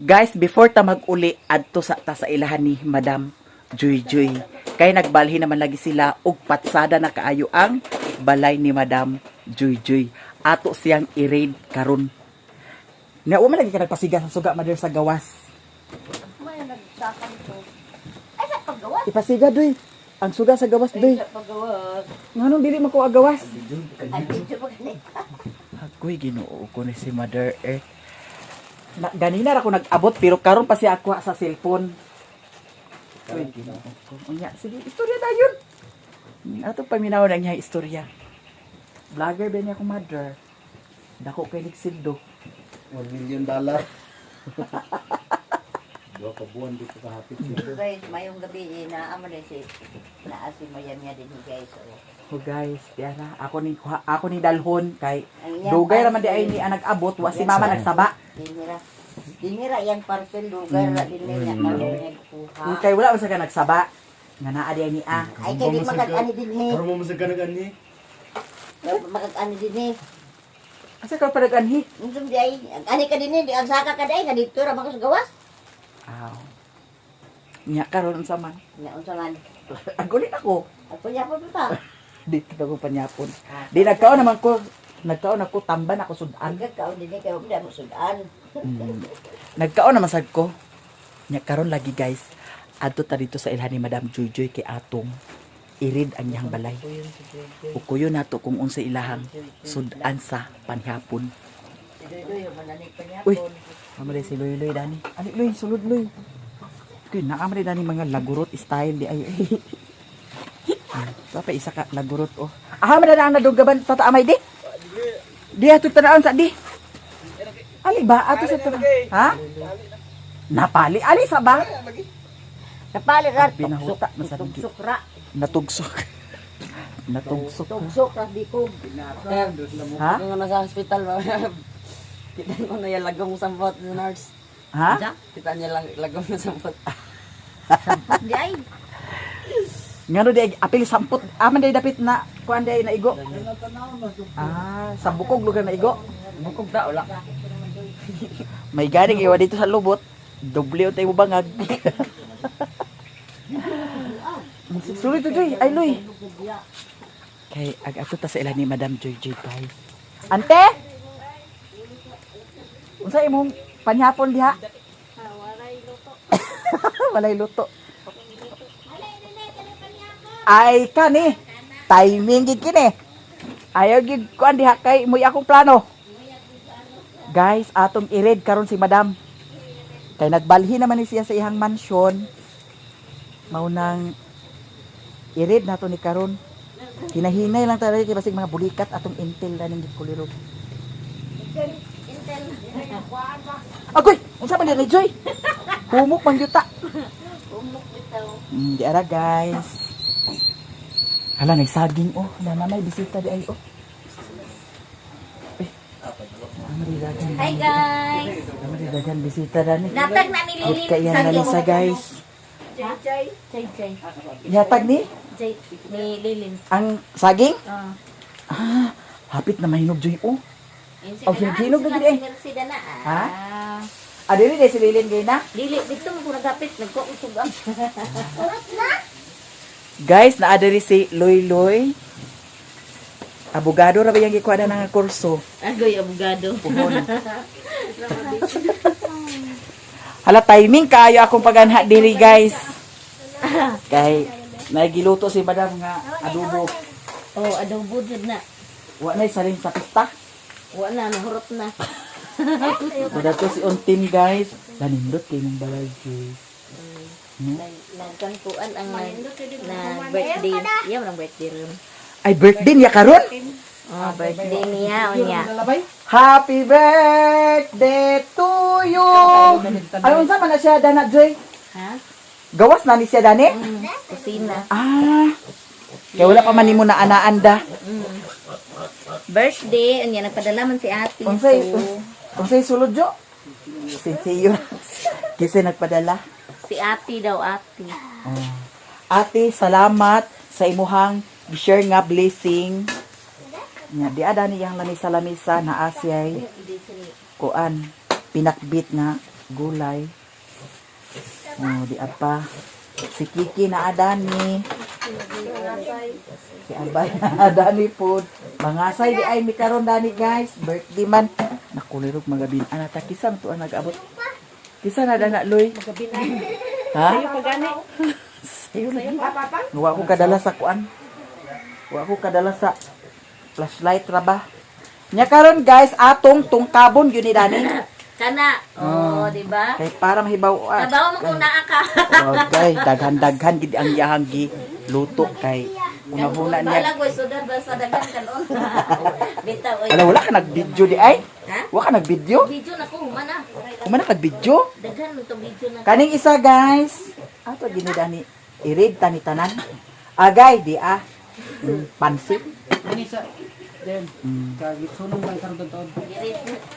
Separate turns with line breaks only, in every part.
Guys, before ta mag-uli adto sa ta sa ilahan ni Madam Joy Joy. Kay nagbalhi naman lagi sila og patsada na kaayo ang balay ni Madam Joy Joy. Ato siyang i-raid karon. Na man lagi ka nagpasiga sa suga, mother, sa gawas.
May nagsakan ko. Ay, sa paggawas.
Ipasiga doy. Ang suga sa gawas
Ay,
doy.
sa paggawas.
Nganong dili man ko agawas?
Ay, medyo magaling.
Agoy, Ginoo ko ni si Mother Earth. Na, ganina ra ko nag-abot pero karon pa siya ako sa cellphone. Agoy, Ginoo ko. Unya, sige, istorya dayon. Ato paminaw na niya istorya. Vlogger ba niya akong mother? Dako kay Nixildo.
$1 million. 2 ka buwan dito kahapit siya.
Guys, mayong gabi, eh, naama na si, naa si Mayam niya din, guys. Oh.
Oh guys, tiara, ako ni dalhon kay
Ang iyang
dugay ra man di
parcel.
ay ni ang nag-abot wa si mama nagsaba.
Dinira. Dinira iyang parcel, lugar ra din niya. Karon niya kuha.
Kay wala man sa ka nagsaba. Nga naa di ay ni ah.
Ay, kay di magag-ani din eh.
Karon mo masag ka nag-ani?
Magag-ani din eh.
Asa ka pa nag-anhi?
Unsa di ay, ani ka din eh, di ang saka ka di ay, nga dito ra man ka sa gawas.
Aw. Nya karon unsa man?
Nya unsa man.
Agulit ako.
Ako yapon pa.
Dito ako panyapon. Di nagkaon naman ko, nagkaon ako tamban ako sudan.
Nagkaon din eh, kay wala mo sudan.
Nagkaon naman sad ko. Nya karon lagi guys. Adto ta dito sa ilhan ni Madam Joy Joy kay atong irid ang iyang balay. Ukuyo nato kung unsa ilahang sudan sa panhapon.
Si Doy Doy, mananig pa niya.
Uy, amare si Loy Loy dani. Ali Loy, sulod Loy. Kuy, naamare dani mga lagurot style di ay. Pa isa ka lagurot oh. Aha man na ang nadunggaban tataamay di. Di ato tanawon sa di. Ali ba ato sa tanaw? Ha? Napali ali sa ba?
Napalit ra
Pinahuta, masarap.
tugsok ra.
Natugsok. Natugsok.
Tugsok ra di ko.
Ha?
Nung nasa hospital ba? Kita ko na yung lagong sampot sa nurse.
Ha?
Kita niya lang lagong na sampot.
Sampot di ay.
Ngano di ay apil sampot. Aman di dapit na kuan di ay naigo. Ah, sa bukog lugar na igo.
Bukog da, wala.
May ganing iwa dito sa lubot. Doble tayo mo bangag. Sulit to Joy. Ay Loy. Kay ag ato ta sa ila ni Madam Joy Joy guys. Ante! Unsa imong panyapon diha? Walay luto. Ay kani. Timing gid kini. Ayaw gid kuan diha kay moy akong plano. Guys, atong i-read karon si Madam. Kay nagbalhi naman ni siya sa iyang mansyon. Mao nang i-read nato ni karon. Hinahinay lang talaga kay basig mga bulikat atong intel na ning kulirog. Agoy, unsa man ni Joy? Humok man gyud ta.
Umok bitaw.
Di ara guys. Hala nagsaging oh, na may bisita di ay oh. Eh, dagan.
Hi guys.
Namari dagan bisita dani.
Natag na ni
Good
Lilin.
kay yan lalisa guys.
Jay Jay. Jay.
Yatag ni
Jay ni Lilin.
ang saging?
Ah.
Ah, hapit na mahinog joy oh.
Oh,
Oh, hinog-hinog na gid eh.
Mercida na.
Ha?
Ah.
Ah, dili di si Lilin gay na.
Dili dito mo ko nagapit nagkausog ang.
Guys, naa diri si Loy Loy. Abogado ra ba yang gikuha na nga kurso?
Agoy abogado.
Puhon. Hala timing kaayo akong paganha diri guys. Kay nagiluto si Madam nga adobo.
Oh, adobo jud na.
Wa nay salin sa pista.
Wa na nahurot na.
Wala to si Untim guys. Lanindot kay mong balay Joy. No?
Nagkantuan ang nag na birthday. Iya man ang birthday room.
Ay birthday niya karon.
Oh, birthday niya unya.
Happy birthday to you. Ay unsa man na siya dana Joy?
Ha?
Gawas na ni siya dani?
Kusina.
Ah. Kaya wala pa man nimo na anaan da.
Birthday unya nagpadala man si ate.
Unsay
So,
unsay sulod jo? Sinsiyo. Kasi nagpadala.
si ate daw ate.
Oh. Ate, salamat sa imuhang share nga blessing. Nya di ada niyang lamisa-lamisa na asyay kuan pinakbit nga. Gulay. Oh, di apa. Si Kiki na adani. Si Abay na adani pod. Mangasay di ay mi karon dani, guys. Birthday man. Nakulirog magabin. Anata kisa man to ang nag-abot. Kisa na dana, Loy. Ha?
Sayo pa gani.
Sayo lagi. Wa ko kadala sa kuan. Wa ko kadala sa flashlight ra ba. Nya karon, guys, atong tungkabon yun ni dani.
Kana. Oh, di ba?
Kay para mahibaw ah.
Kabaw mo kung naa ka.
Okay, daghan-daghan gid ang iyahang gi luto kay unahuna niya.
Balag way sudad ba sa daghan kanon. Bitaw oy.
Ala, wala ka nag-video di ay?
Ha?
Wala ka nag-video?
Video na ko human na.
Kumana ka video?
Daghan mo tong video na.
Kaning isa, guys. Ato gini dani i-read tani tanan. Agay di ah. Pansit.
Ani sa then kagitsunong kay karon taon.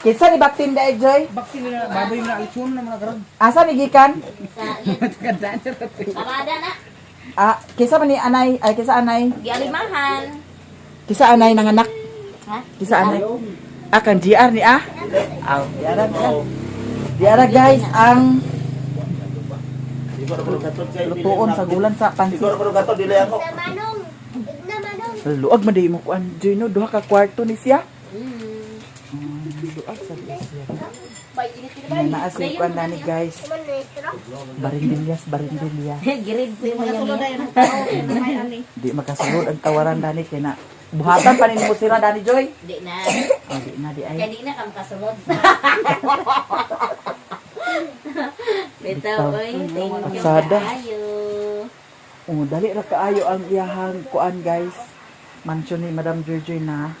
Kinsa ni baktin dai, Joy?
Bakti na baboy mo na alitsun na mga karon.
Asa ni gikan?
Kamada na.
Ah, kinsa man ni anay? Ay, kinsa anay?
Gialimahan.
Kinsa anay nanganak?
Ha?
Kinsa anay? Ah, kan GR ni ah. Aw, diara ka. Diara, guys, ang lutuon sa gulan sa pansit.
Siguro ko gato dili ako.
Manong, igna manong.
Luag man di mo kuan, Joy, no, duha ka kwarto ni siya. Luag sa di siya. Naa si kuan nani, guys.
Man maestro.
Barindillas, barindillas.
Girid ko yung
Mga sulod
mga
ay ang tao na may ani.
Di makasulod ang tawaran dani kay na. Buhatan pa nimo sira dani, Joy.
Di na.
Oh, di na di ay.
Kaya di na ka makasulod. Bitaw oy. Thank you
Asada.
kaayo.
Oh, dali ra kaayo ang iyahang kuan, guys. Mansion ni Madam Joy na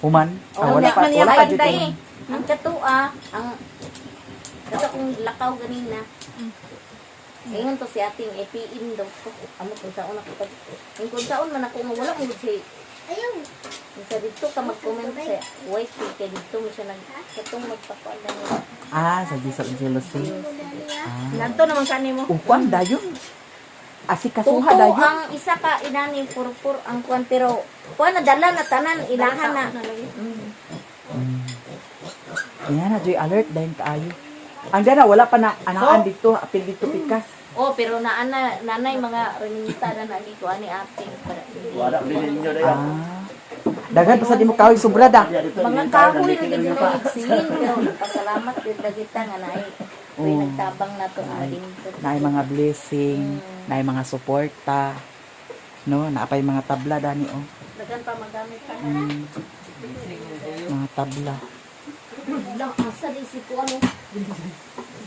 human. Ah, wala pa,
man niya
wala pa dito.
panday. Ang katua, ang kato kong lakaw ganina. Ingon to si ating EPM daw ko. Amo kung saon ako pag kung saon man ako nga wala mo gud siya.
Ayaw.
Sa dito ka mag-comment sa wife kay dito mo siya nag katong magpakuan na niya.
Ah, sa Gisa Jealousy. Ah.
Nagto naman kani mo.
Ukuan dayon. Asikasuha
Tuto
dayon.
ang isa ka inani purpur ang kuan pero kuan na dala na tanan ilahan na.
Kaya na Joy, alert dayon kaayo. Ang dana wala pa na anaan dito, apil dito pikas.
Oh, pero naana nanay mga reminta na nagi ko ani ating para
Wala din ninyo dai ako.
Ah. Daghan pa sa di mo kahoy sobrada.
Mga kahoy na gid na igsin pero pasalamat gid na kita nga naay uy
Oo.
nagtabang nato nga dito.
Naay mga blessing, naay mga suporta. No, naapay mga tabla dani oh.
Daghan pa magamit ka.
Mga tabla.
Lang asa di si ko ano.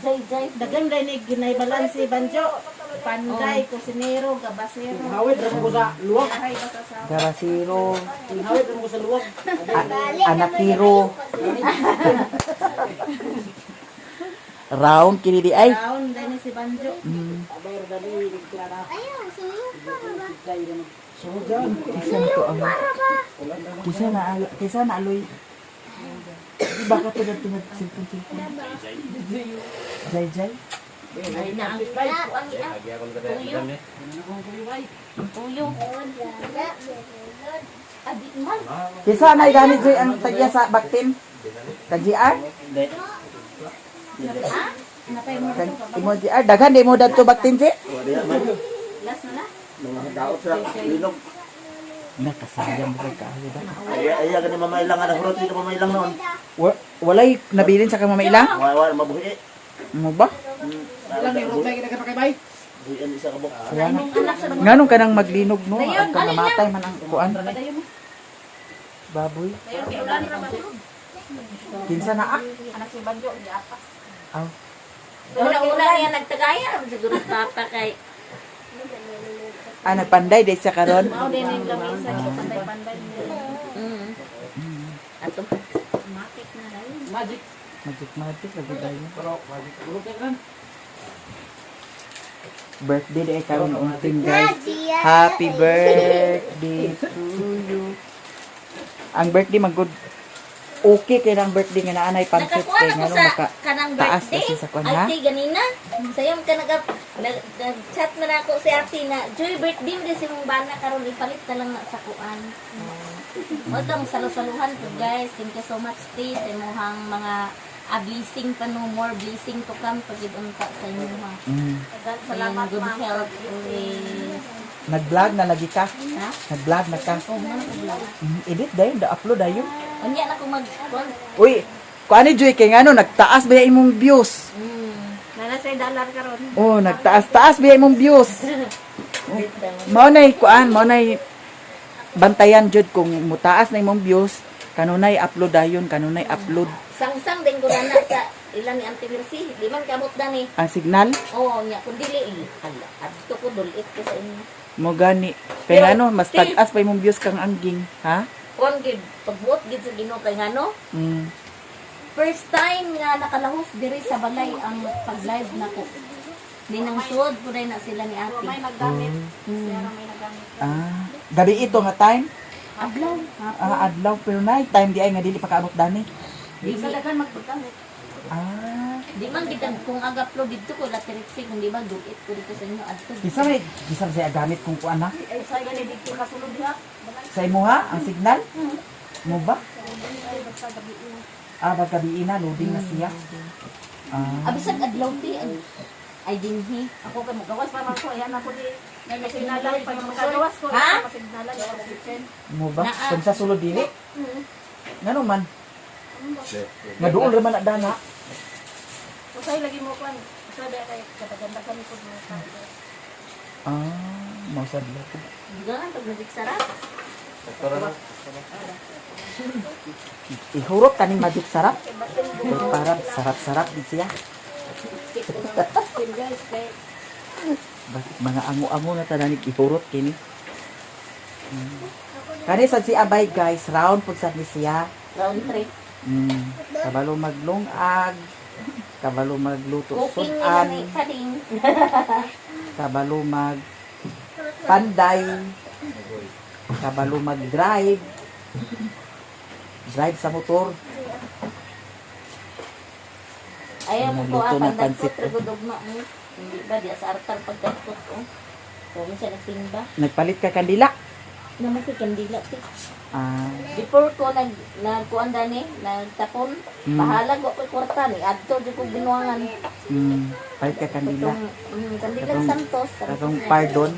Jay jay.
Daghan day ni ginaybalan si Banjo. Panday, kusinero, gabasero.
Hawit ra mo sa luwag.
Ay basta sa
Garasiro,
Hawit ra mo sa luwag.
anakiro. Round kini di ay.
taon day ni si Banjo.
Ayaw, suyo pa ba?
Kisa na to ang Kisa na kisa na aloy. Di ba ka to nagtunod silpon silpon? Jay jay.
Ay na ang ang ina. Tuyo. Tuyo. Abi man.
Kisa na gani Joy ang tagya sa baktin? Ka GR?
Hindi.
Kan imo GR daghan di mo dadto baktin si?
Wala man.
Last na na.
Mga daot sa linog.
Nakasayang ba kaayo ba?
Ay ay gani mamailang ana hurot dito mamailang noon.
Walay nabilin sa kamamailang?
Wa wa mabuhi.
Mo ba?
Ilang ni rotay kita ka bay.
Buhian isa ka bok.
Salamat. Nganong kanang maglinog no? Ang kang namatay man ang kuan. Baboy. Kinsa na ah?
Anak si Banjo, giapas.
Aw.
Una-una niya nagtagaya siguro papa kay
Ah, nagpanday day siya karon.
Mao din yung lamisa, panday-panday.
Ato.
Matik na rin.
Magic.
Magic magic lagi dayon.
Pero magic ulog kay kan.
Birthday day karon unting, guys. Happy birthday to you. Ang birthday magud okay kay nang birthday nga naanay pansit
Nakakuha
kay
na ko
nganong
sa
maka
kanang
taas
birthday.
kasi sa kuan
Ay,
ha.
ti, ganina. Sayom ka nag-chat man ako si ate na, "Joy, birthday mo din si mong bana karon ipalit na lang na sa kuan." O tong salu-saluhan ko, guys. Thank you so much, ti, sa imuhang mga A blessing pa, no, more blessing to come pag unta sa inyo ha.
Salamat,
And good
ma'am.
health always.
Nag-vlog na lagi ka.
Ha?
Nag-vlog na ka.
Oh, man, vlog.
Edit dayon, da upload dayon.
Unya na ko mag kuan.
Uy, kuan ni Joy kay ngano nagtaas ba imong views?
Nana sa dollar karon.
Oh, nagtaas-taas ba imong views? Mao nay kuan, mao nay bantayan jud kung mutaas na imong views, kanunay upload dayon, kanunay upload
Sangsang din ko na sa ilan ni Auntie Mercy. Di man kamot dani.
ang signal
Oo, nya kun dili eh. Hala, adto ko dulit ko sa inyo.
mo gani. Kay ngano mas tag-as pa imong views kang angging, ha?
Kuan gid pagbuot gid sa Ginoo kay ngano? First time nga nakalahos diri sa balay ang pag-live nako. Ninang suod ko na sila ni ate.
May naggamit. Siya ra may naggamit.
Ah, gabi ito nga time?
Adlaw.
Ah, adlaw pero night time di ay nga dili pa kaabot dani.
Di
Sa daghan magpagamit.
Ah,
di man gid ang- kung agaplo didto ko latiriksi kung di ba duit ko dito sa inyo adto.
kinsa may kinsa may gamit kung kuan na?
Ay sa gani dito kasulod ha.
Sa imuha ang signal? Mo ba? Ah, pagkabi na loading na siya. Ah.
Abisag adlaw ti ay dinhi.
Ako kay mogawas pa man ko ayan ako di masignalan pag makagawas ko.
Ha?
Masignalan sa kitchen.
Mo ba?
Naa.
Kung sa sulod dili? Ngano man? Nga duol ra man na dana.
Usay lagi mo kwan. Usay ba kay kataganda kami ko mo.
Ah, mao sad la.
Gangan pag nagsiksara.
Ihurot kaning magic sarap. Kay para sarap-sarap di siya.
Guys, kay
Bakit mga ango-ango na tanan ihurot kini. Kani sad si Abay guys, round pud sad ni siya.
Round trip.
Kabalo maglungag, kabalo magluto
Cooking nila
sudan,
ni kading.
kabalo mag panday, kabalo mag drive, drive sa motor.
Ayaw mo ko
Nagluto
ah,
ng pansit,
pandagkot, ragudugma mo. Hindi ba, di sa artar pagdagkot oh. Kung siya nagsimba.
Nagpalit ka kandila.
Naman kay kandila ti.
Ah,
Before ko nag nagkuan dani, nagtapon, bahalag wa ko'y kwarta ni adto di ko binuangan.
Palit ka kandila.
Katong kandila Santos.
Katong pardon.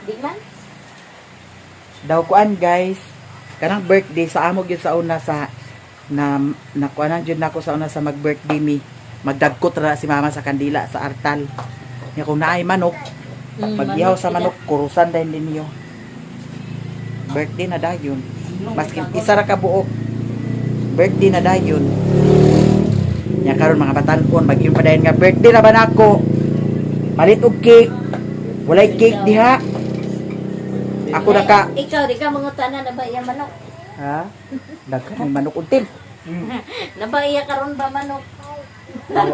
Di man?
Daw kuan guys, kanang birthday sa amo gyud sa una sa na nakuanan jud nako sa una sa mag-birthday mi. Magdagkot ra si mama sa kandila sa artal. Nya kung naay manok, pag-ihaw sa manok, kurusan dahil din niyo. Birthday na dayon. Maskin isa ra ka buok. Birthday na dayon. Nya karon mga batan-on mag-ingon pa dayon nga birthday na ba nako? Palit og cake. Walay cake diha. Ako na ka.
Ikaw di ka mangutana na ba iya manok?
Ha? Daghan may manok until.
Na ba iya karon ba manok?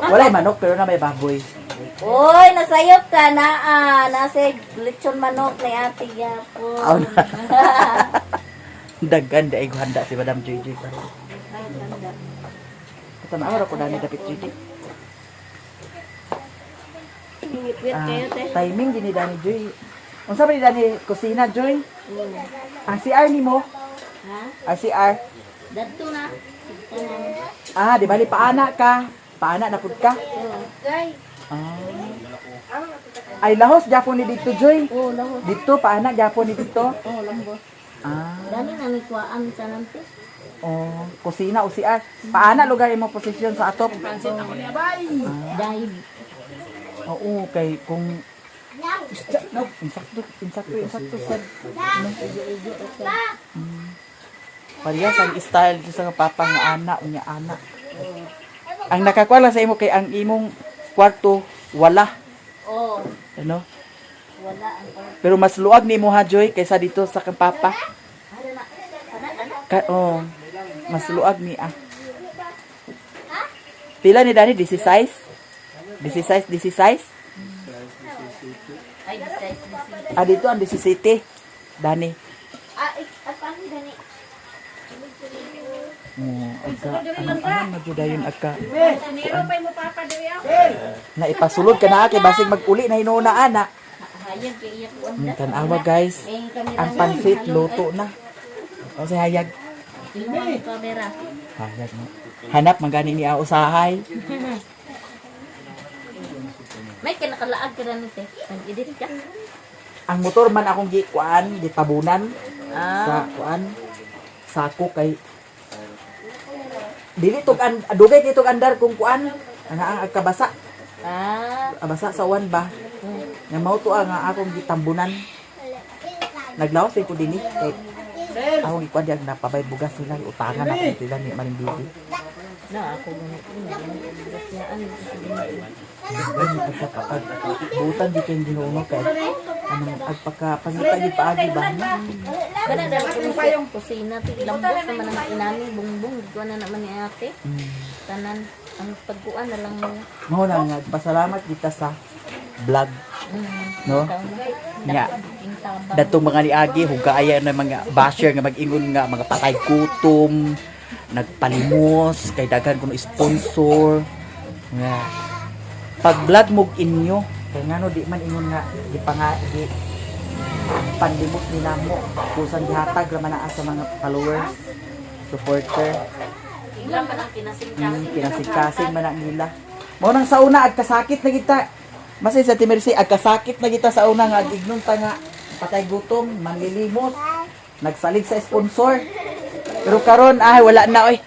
Walay manok pero na may baboy.
Oy, nasayop ka na ah. Nasa lechon manok ni Ate Gapon.
Aw na. Daghan dai ko handa si Madam Joy Joy karon. Tanaw ra ko dani dapit Joy Joy.
Wait
Ah,
kayo te.
timing gini dani Joy. Unsa ba ni dani kusina Joy? Ang CR nimo?
Ha?
Ang CR.
Dadto na. Tanan.
Ah, di bali paana ka. Paana na pud ka. Ah. Ay lahos Japon ni dito Joy.
Oh, lahos.
Dito paana Japon ni dito.
Oh, lambot.
Ah.
Dani na ni kuhaan tanan te.
Oh, kusina o CR. Paana lugar imo posisyon sa atop?
Dahil
Oo, kay kung no, insakto, insakto, insakto sad. No? Parehas ang style sa papa nga ana unya ana. Ang nakakuha lang sa imo kay ang imong kwarto wala,
oh,
ano?
wala ang kwarta.
Pero mas luag ni mo ha Joy kaysa dito sa kang papa.
Ano na? Ano ano?
Ka, oh, mas luag ni ah. Pila ni Dani? 16? 16, 16?
Ay, size this.
Ah, dito ang 17. Dani.
Ah, ik, ah, paano dani?
Oh, agka, ano, ano, madyo dayon agka.
Kusinero pa mo papa diri ako.
Naipasulod ka na kay basig mag-uli na hinuuna ana.
Hayag kay iya kuan
Tanawa guys.
Eh, kamera
Ang pansit luto na. O si hayag.
Ilong ang kamera.
Hayag mo. Hanap man gani niya usahay.
May kinakalaag ka rin ite. Nag-edit ka.
Ang motor man akong gikuan, gitabunan sa
Ah,
kuan sako kay dili tug an dugay kay tug andar kung kuan ang ang agkabasa
ah.
abasa sa uwan ba nga mao to ang akong gitambunan. Naglawas ko dinhi kay akong gikuan diag napabay bugas nila, utangan ako sila ni Maring Bibi.
Na ako ganito. Ano?
Pagkakapag butan di kay Ginoo kay anong agpaka pangita gid paagi ba.
Kana daw ko sa kusina ti lambot naman ang inani bungbong gikuan na naman ni ate. Tanan ang pagkuan na lang niya.
Mao na nga pasalamat kita sa vlog, no? Nya
Tabang.
datong mga niagi hugaaya na mga basher nga mag-ingon nga mga patay gutom, nagpalimos kay daghan kuno sponsor nga pag vlog mo inyo kay ngano di man ingon nga gipanga gi panlimos ni namo kusan gihatag ra man naa sa mga followers, supporter.
Ila man ang kinasing-kasing.
Kinasing-kasing man ang nila. Mao nang sa una agkasakit na kita. Masay sa Timersi agkasakit na kita sa una nga ignon ta nga patay gutom, manlilimot, nagsalig sa sponsor. Pero karon ay wala na oy.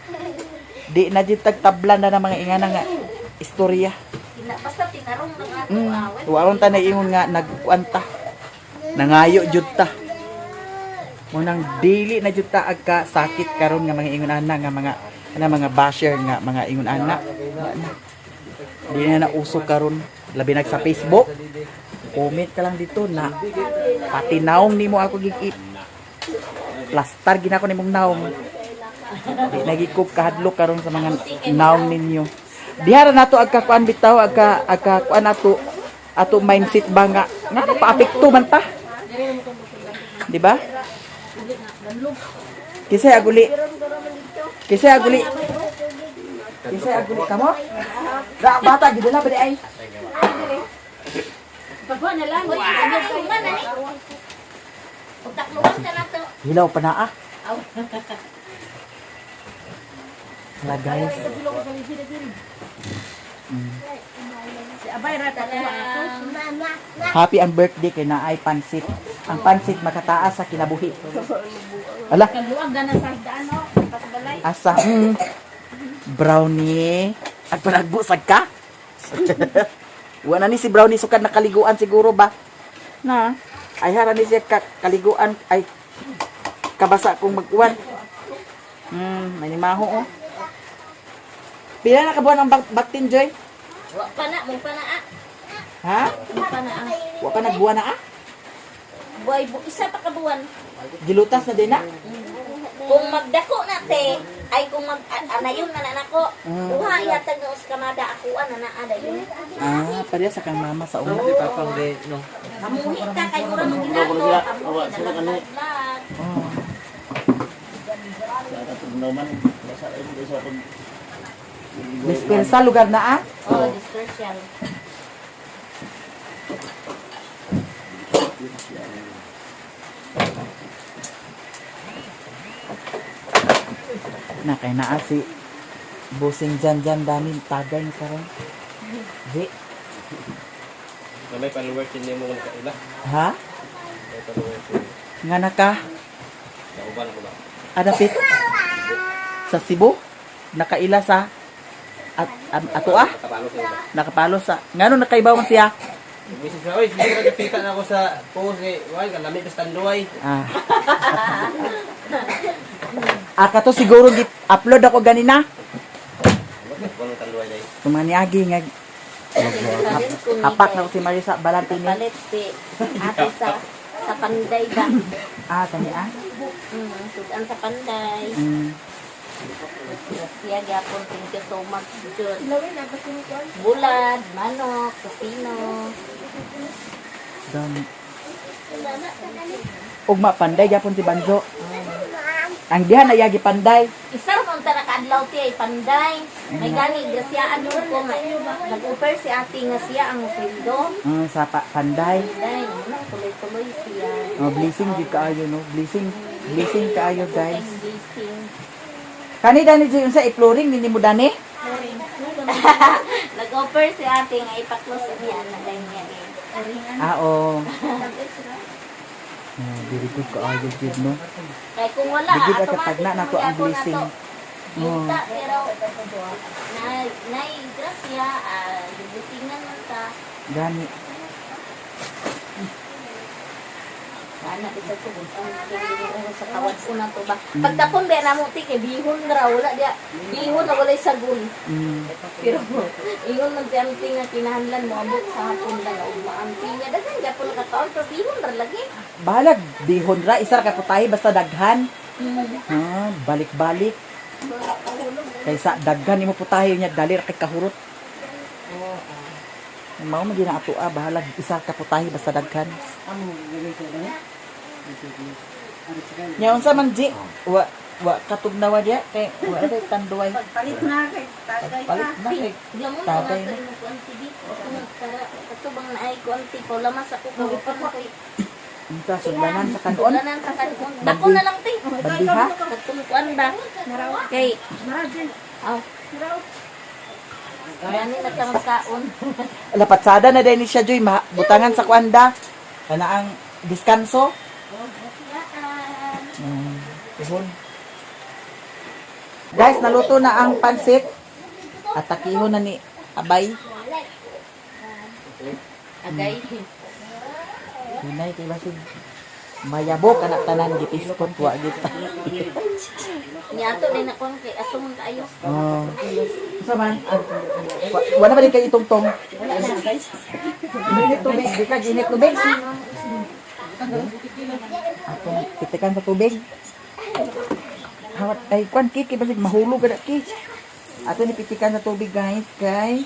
Di na jud tagtablan na ng mga ingana nga istorya.
Basta tinarong ng ato away.
Waron ta na ingon nga nagkuan ta. Nangayo jud ta. Mo nang dili na jud ta agkasakit karon nga mga ingon ana nga mga ana mga basher nga mga ingon ana. Wala na. Di na nauso karon labi nag sa Facebook. Comment ka lang dito na pati naong nimo ako gig plastar gina ko nimong naong. Di lagi ko kahadlok karon sa mga naong ninyo. Diha ra nato agkakuan bitaw, agka agkakuan ato ato mindset ba nga nga paapekto man ta. Di ba? Kisay aguli. Kisay aguli. Kisay aguli kamo. Ra bata gidala ba di ay?
Pagkuan na lang. Hoy, wow. Na ni. Pagtakluan ka na to.
Hilaw pa na ah. Hala guys.
Si Abay ra ta ato.
Happy ang birthday kay naay pansit. Ang pansit makataas sa kinabuhi. Ala,
Kaluag na sa higdaan no. Pasbalay.
asa brownie. At panagbusag ka? Wala ni si brownie sukad nakaliguan siguro ba? Na. Ay hara ni siya kaliguan ay kabasa kung magkuan. May nimaho oh. Pila na kabuan ang baktin, Joy?
Wa pa na, mo pa na ah.
Ha?
Mo pa na ah.
Wa pa nagbuwan na ah?
Buhay bu isa pa ka buwan.
Gilutas na din na.
Kung magdako na te, ay kung mag anayon na na nako. Duha ihatag na us kamada akuan na naa dayon.
Ah, pareha sa kang mama sa una.
Di papang di no.
Amuhi ta kay mura man ginako. Amuhi na lang vlog.
Oh.
Sa katong naman, basa ay mo sa pag
Dispensa lugar na ah.
Oh, dispersal.
Na kay naa si Busing dyan dyan dami tagay ni karon. Di.
Na may follower din mo kung nakaila.
Ha?
May follower din.
Nga na ka?
Nauban ko ba?
Adapit. Sa Cebu? Nakaila sa at ato ah?
Nakapalo sa iba.
Nakapalo sa ngano nakaibaw man siya?
Mrs. na, oy, siguro nagpita na ako sa post eh. Why, kalami pa sa tanduay.
Ah. Ah, kato siguro git upload ako ganina.
Wala tanduay dai.
Kung mga niagi nga hapak na ko si Marisa Balantini.
Palit si ate sa Panday ba?
Ah, kani ah.
Sudan sa Panday. Siya gyapon, thank you so much jud. Bulad, manok, kusino.
Dami. Ugma panday gyapon si Banjo. Ang diha na yagi panday.
Isa ra man ta nakaadlaw ti ay Panday. May gani grasyaan jud ko nga nag-offer si ate nga siya ang sweldo.
Sa panday.
Panday, ano, tuloy-tuloy siya.
Oh, blessing di kaayo no. Blessing, blessing kaayo guys.
Blessing.
Kani dani Joy, unsa i-flooring nini mo dani?
Nag-offer si ate nga ipa-close niya na dahil niya eh.
Ah, oo. Ah, very good kaayo jud no.
Kaya kung wala,
Di gid
automatic
akatagna na to ang
magyapon na
blessing.
to.
Oo.
Yuta, pero na nay grasya, ah, gibutingan man ta.
Gani.
Sana ito ko ang sa kawad una to ba. Pagtapon ba na mo ti kay bihon ra wala dia. Bihon na walay sagun. Pero ingon man si auntie nga kinahanglan mo abot sa hapon lang og maampi niya. Daghan gyapon kakaon pero bihon ra lagi.
Bahalag bihon ra isa ra ka putahe basta daghan. Ha, balik-balik. Kaysa daghan nimo putahe nya dali ra kay kahurot. Mao man gina ato ah, bahalag isa ka putahe basta daghan. Nya unsa man ji? Wa wa katugnawa diya kay wa day tanduay.
Palit na kay tagay
Palit
na.
na kay
Lamon ko
Tatay
nga
na.
sa imong kuanti di. Tara, kato bang naay kuanti ko lamas ako kawipan ko.
Unta sudlanan sa kanon.
Wala sa kanon. Dako na lang ti.
Bandiha.
Katong kuan ba? Kay Aw. Gani na ta magkaon.
Lapatsada na din ni siya Joy, butangan sa kuanda. Kana ang diskanso. Ihon. Guys, naluto na ang pansit. At takihon na ni Abay.
Agay.
Hinay kay basig mayabo kana tanan gipiskot wa gid.
Niya ato din ako kay aso man kaayo.
Oh. Unsa man? Ah, wa na ba din kay itungtong? Init tubig, di ka init tubig. Atong pitikan sa tubig. Hawat ay kwan ki kay basig mahulog ka na ki. Ato ni pitikan sa tubig guys kay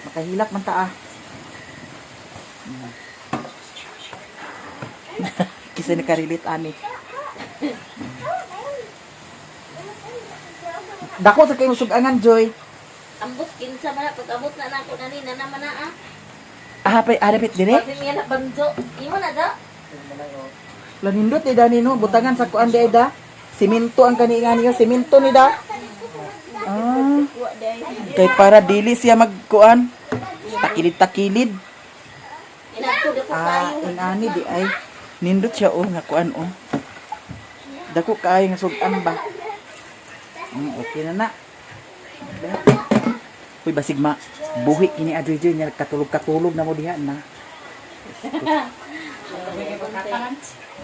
makahilak man ta ah. Kisa nakarelate ani. Dako sa kay sugangan Joy.
Ambot kinsa man na pag abot na nako nani na naman na ah.
Ah, pa arapit dire.
Pag niya na banjo. Imo na da.
Lanindot eh dani no, butangan sa kuan di da. Simento ang kani nga niyo, simento ni da. Ah. Kay para dili siya magkuan. Takilid-takilid.
Inadto dako
Ah,
kayo.
inani di ay. Nindot siya oh nga kuan oh. Dako kaayo nga sugan ba. Okay na na. Uy, basig ma. Buhi kini adjoy joy niya katulog-katulog na mo diha na.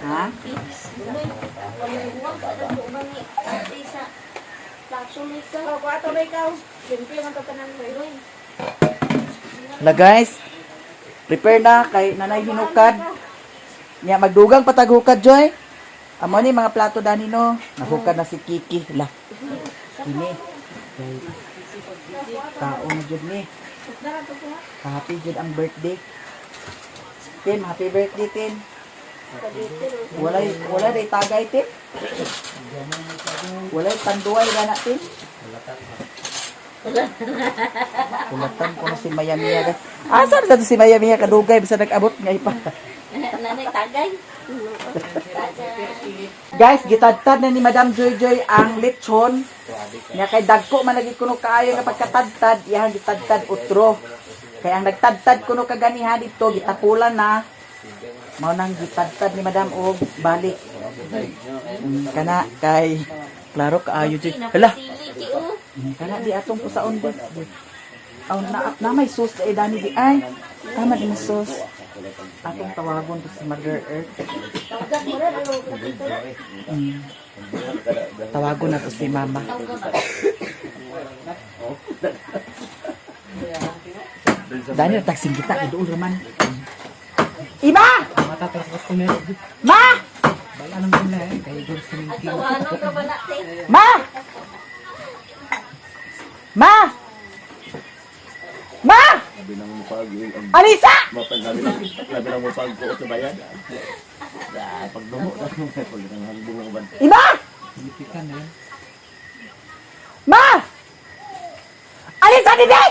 Ha?
Uwag ka daw ko ni ate sa plato ni sa.
Kuha to na ikaw. Simple man to tanan mo.
Uy,
La guys, prepare na kay Nanay Hinukad. Nya magdugang pataghukad Joy. Amo ni mga plato dani no. Nahukad na si Kiki la. Kini. Kay tao na jud ni. Happy jud ang birthday. Tim, happy birthday Tim. Walay wala day tagay Tim. Walay tanduay gana Tim. Kulatan ko na si Maya Mia guys. Asa na to si Maya Mia kadugay bisa nag-abot nga ipa.
Nanay tagay. Tagay.
Guys, gitadtad na ni Madam Joy Joy ang lechon. Nga kay dagko man lagi kuno kaayo nga pagkatadtad, iyang gitadtad utro. Kay ang nagtadtad kuno kaganiha dito, gitapulan na. Mao nang gitadtad ni Madam og balik. Kana kay klaro kaayo Joy. Hala,
Sili ki oh.
kana di atong pusaon di. Aw na na may sauce kay dani di ay. Tama di mo sauce. Atong tawagon to si Mother Earth. Tawagon na to si Mama. Dani na tagsing kita doon raman. Ima! Ma!
At tawanon ka ba na te?
Ma! Ma! Ma!
Sabi ng mupag, ang
Alisa!
Sabi ng mupag ko sa bayan. Ah, pagdumo na. Pag nang hambong ng uban.
Ima! Ma! Alisa didi!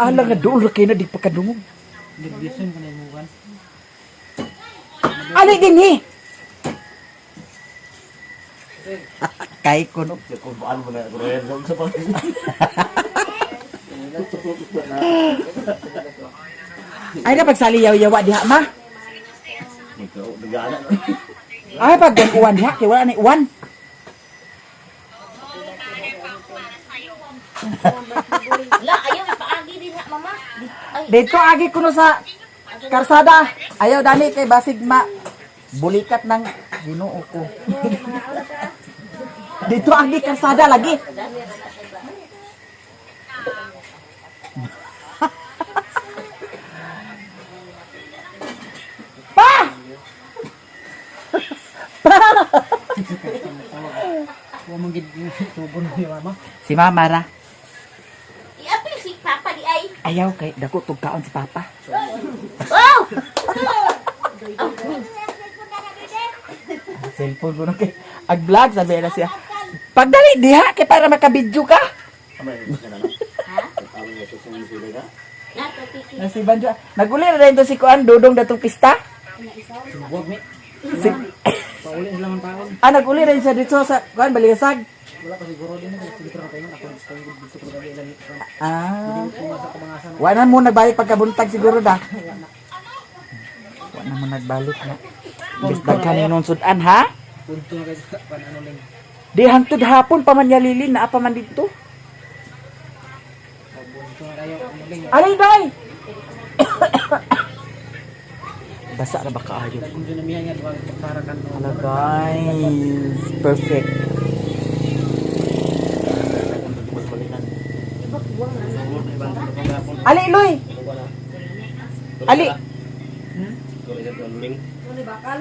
Ala nga doon ra kayo na di pa kadungog. Ali din eh. Kay kuno.
Kung paano mo na royal sa pag.
Ay na pagsali yaw-yawa diha ma.
Ikaw, nagana.
Ay pag uwan diha kay wala na uwan.
La, ayaw ipaagi din ha, mama. Ay,
Dito agi kuno sa karsada. Ayaw dani kay basig ma bulikat ng Ginoo ko. Dito agi karsada lagi. Pa! Pa! Si Mama ra.
iapil si Papa di ay.
Ayaw kay dako tugkaon si Papa.
Wow!
Cellphone ko na kay ag vlog sabi na siya. Pagdali diha kay para makabidyo ka.
Amay, na na. Amay na siya sila ka.
Nato, tiki.
Na si Banjo. Naguli na rin to si Kuan Dudong datong pista.
Sugwag mi.
Si,
Pauli sila man paon.
ah, naguli rin siya dito sa Kuan Balisag.
Wala pa siguro din na sige pero kayo ako gusto ko dito ko gabi ilan.
Ah.
Kumasa ko mga asan.
Wala mo nagbalik pagkabuntag siguro da. Wala mo nagbalik na. Imbes daghan ni nun sudan ha?
Punto na guys pan ano ling.
Di hangtod hapon pa man niya lilin naa pa man dito.
Punto na kayo ano ling.
Alay day. Basa na ba kaayo?
Punto na miya nga duwag para kan.
Hello guys. Perfect. Ali, Loy! Ali!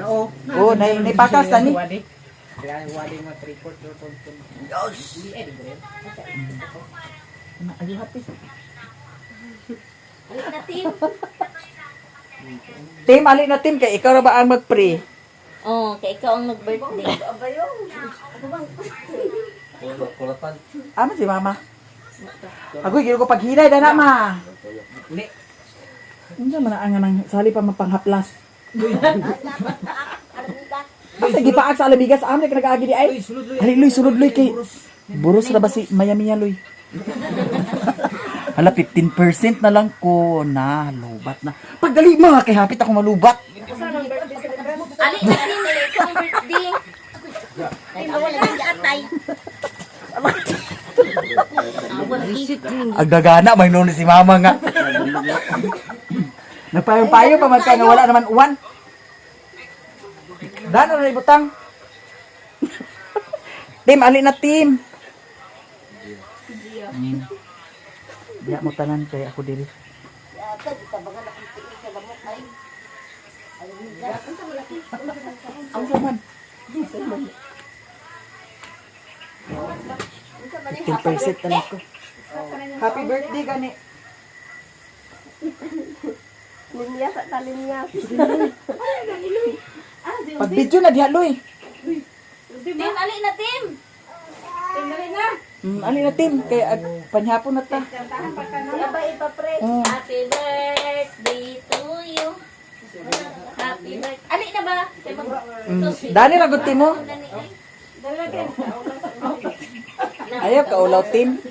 Oo.
Oh, nay nay pakas tani.
Wadi. Kaya wadi mo 3/4 or 4.
Ayo happy.
Ulit na, team.
Team, ali na team kay ikaw ra ba ang mag-pre?
Oh, kay ikaw ang nag-birthday.
Kulatan.
Amo si mama. Agoy, gino ko paghinay dana ma.
Uli.
Unsa man ang nang sali pa mapanghaplas. Asa gipaak sa alamigas am ka nagaagi di ay.
Uy, sulod loy.
Ali loy sulod loy kay buros ra ba si Miami loy. Hala 15% na lang ko na lubat na. Pagdali mo kay hapit ako malubat.
Ali na, team. Kay ikaw ang birthday. Ay, awal na atay. Awal na
Agdagana may noon si mama nga. Nagpayo-payo pa man ka nga wala naman uwan. Dano na ibutang. Team, ali na team. Diya mo tanan kay ako diri. Ang man. 15% na lang ko. Happy birthday gani.
Linya sa talinya.
Pag video na diha loy.
Team, ali na, team.
Ali na team kay ag panhapon na ta.
Abay, ipapre.
Oh.
Happy birthday to you. Happy birthday. Ali na ba? Kay mag-
Dani ra gud team mo. Ayaw ka ulaw team.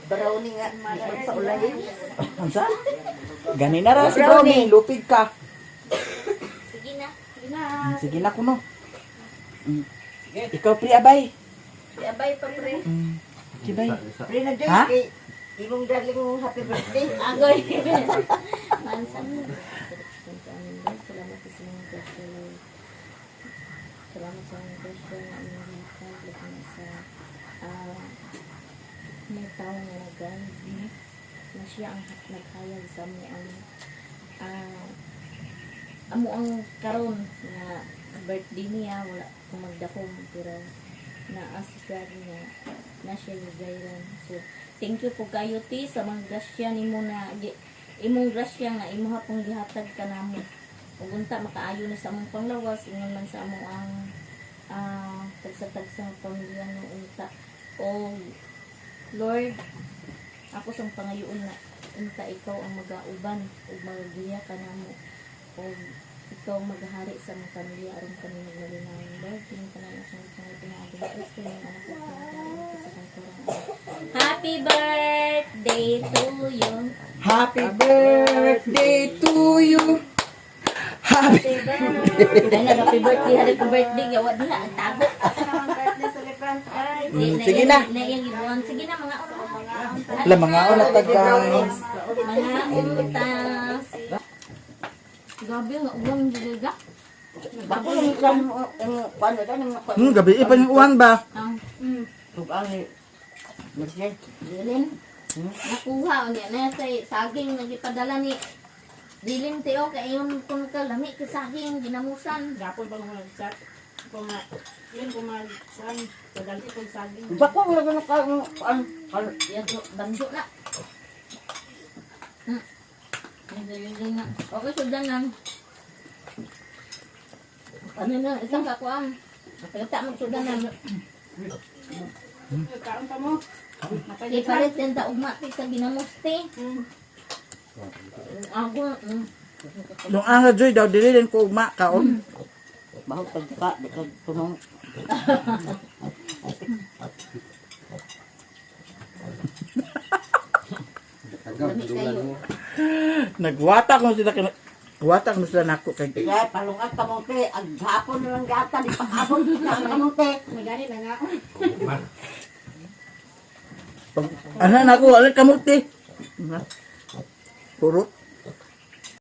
Brownie nga, di magpaulahin.
Unsa? Gani na ra si Brownie, lupig ka.
Sige na.
Sige na kuno. Ikaw pre abay.
Abay, ipapre.
Kibay.
Pre na Joy,
Ha?
kay imong darling happy birthday.
Agoy. Mansa. Salamat sa inyong grasya, Lord. Salamat sa inyong grasya na inyong gihatag, labi na sa may tao nga nag-guide na siya ang naghayag sa amo ang amo ang karon nga birthday niya wala ko magdakom pero naa si God nga na siya gayran. So thank you po kayo ti sa mga grasya nimo na imong grasya nga imuha pong gihatag kanamo ug unta makaayo na sa among panglawas ingon man sa among ang tagsa-tagsa nga pamilya no unta o Lord ako sang pangayoon na unta ikaw ang magauban ug magagiya kanamo ug Ikaw ang maghahari sa mga pamilya aron kami magmalinaw. Lord, kini tanan akong mga pinaagi ni Kristo ng anak ko sa kangkurang. Happy birthday to you.
Happy birthday to you. Happy
Ay, nag happy birthday, happy birthday. Yawa diha, ang tago.
Birthday celebrant ay.
Sige na.
Na iyang gibuhan. Sige na, mga uno.
La mga una ta guys.
Mga utas. Grabe, nga uwang gigaga.
Bako lang sa ang kuan ito nang kuan.
Gabi pa yung uwan ba?
Ang
Tugang ni. Mercy.
dilin. Nakuha unya na sa saging nagipadala ni Dilin tiyo kay ingon kun ka lami kay saging ginamusan.
Gapon bang mo nag-chat? Kung nga, yun kung mag, kuan, pagalti kong saging.
Bako lang na ka kuan.
Yago banjo na. Nagdalilin na. Okay, sudan na. Ano na, isang kakuam. Pagkata magsudan na.
Kaon pa mo.
Kay pares din ta ugma kay sa ginamuste. Ako,
Nung ang Joy daw dili din ko ugma kaon.
Baho pagka di ka tunong.
Lami kayo.
Nagwata ko sila kina Wata ko sila nako kay
Kaya palungat kamote, ag hapon na lang gata, di pa hapon na ang kamote.
Magani na nga.
Pag ana nako wala kamuti. Purot.